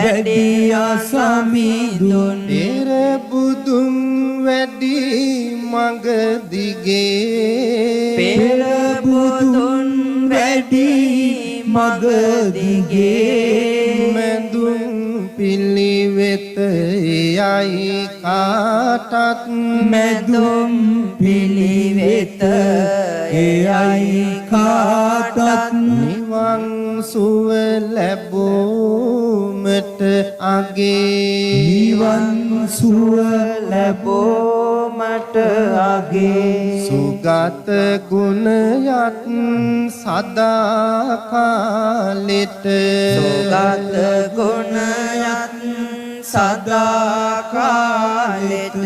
වැඩියා සමිඳුන්. පෙර බුදුන් වැඩි මඟ දිගේ. පෙර බුදුන් වැඩි මග දිගේ. මැදුම් පිළිවෙත යයි කාටත්. මැදුම් පිළිවෙත එයයි කාටත්. නිවන් සුව ලැබූමට අගේ. නිවන් සුව ලැබෝමට අගේ. සුගත ගුණයත් සදා කාලෙට. සුගත ගුණයත් සදා කාලෙට.